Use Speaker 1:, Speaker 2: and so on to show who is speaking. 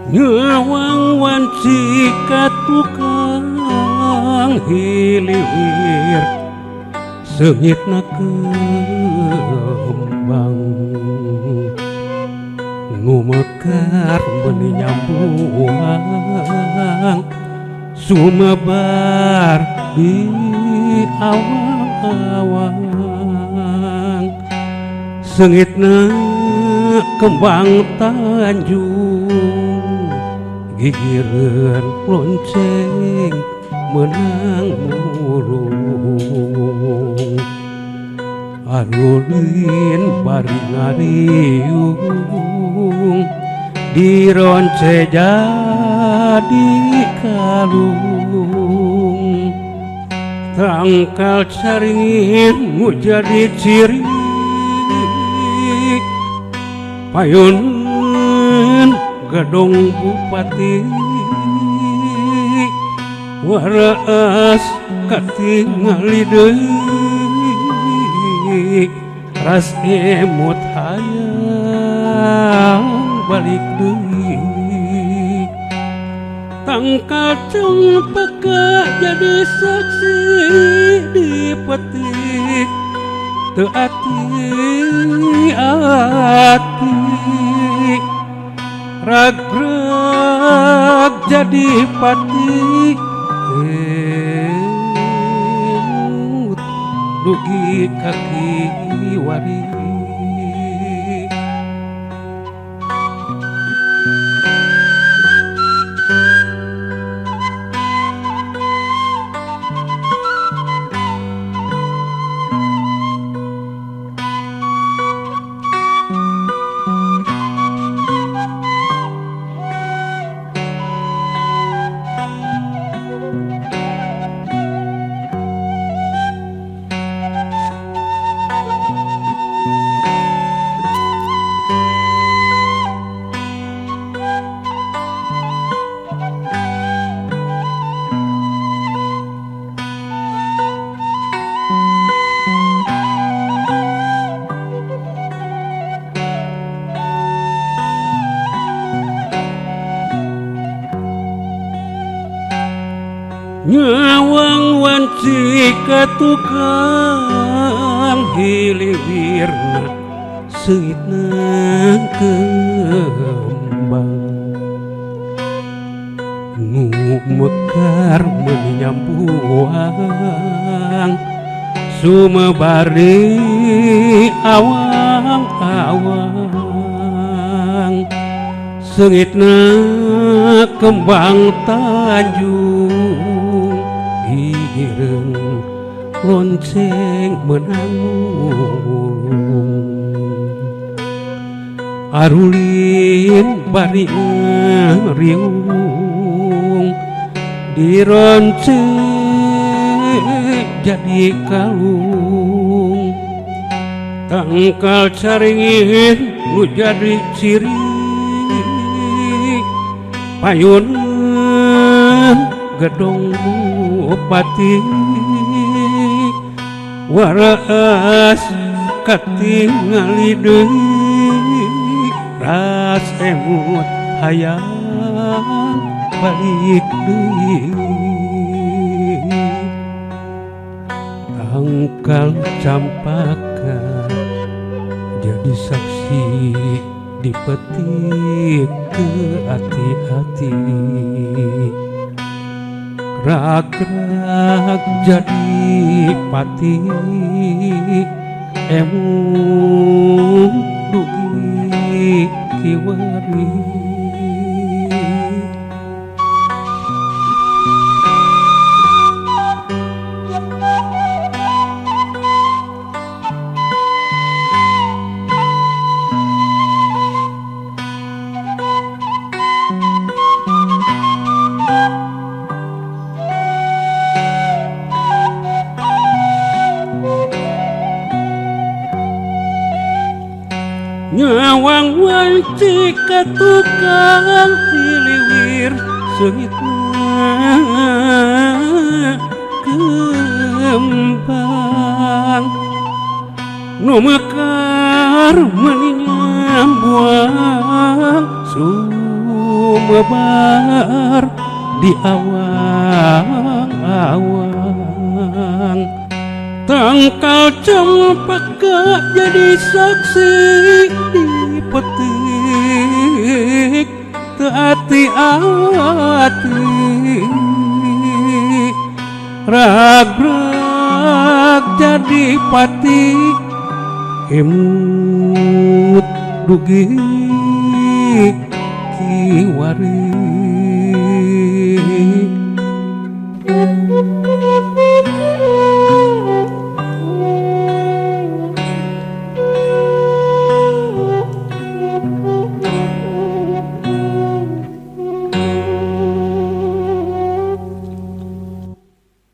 Speaker 1: Nyawang wanci ka tukang hiliwir seungitna kembang nu mekar meuni nyambuang sumebar di awang-awang seungitna kembang tanjung gigireun lonceng meunang murung arulin bari ngariung dironce jadi kalung tangkal caringin nu jadi ciri payun gedung bupati waras katingali deui ras emut hayang balik deui tangkal cempaka jadi saksi dipetik teu ati-ati ragrag jadi pati emut dugi ka kiwari. Nyawang wanci ka tukang hiliwirna seungitna kembang nu mekar meuni nyambuang sumebar di awang-awang seungitna kembang tanjung gigireun lonceng meunang murung arulin bari ngariung dironce jadi kalung tangkal caringin nu jadi ciri payun gedung bupati waras katingali deui ras emut hayang balik deui tangkal campaka jadi saksi Dipetik ke hati-hati, rag-rag jadi pati, emut dugi kiwari. Nyawang wanci ka tukang hiliwir seungitna kembang, nu mekar meuni nyambuang sumebar di awang-awang. Tangkal cempaka jadi saksi dipetik teu ati-ati, rag-rag jadi pati, emut dugi kiwari.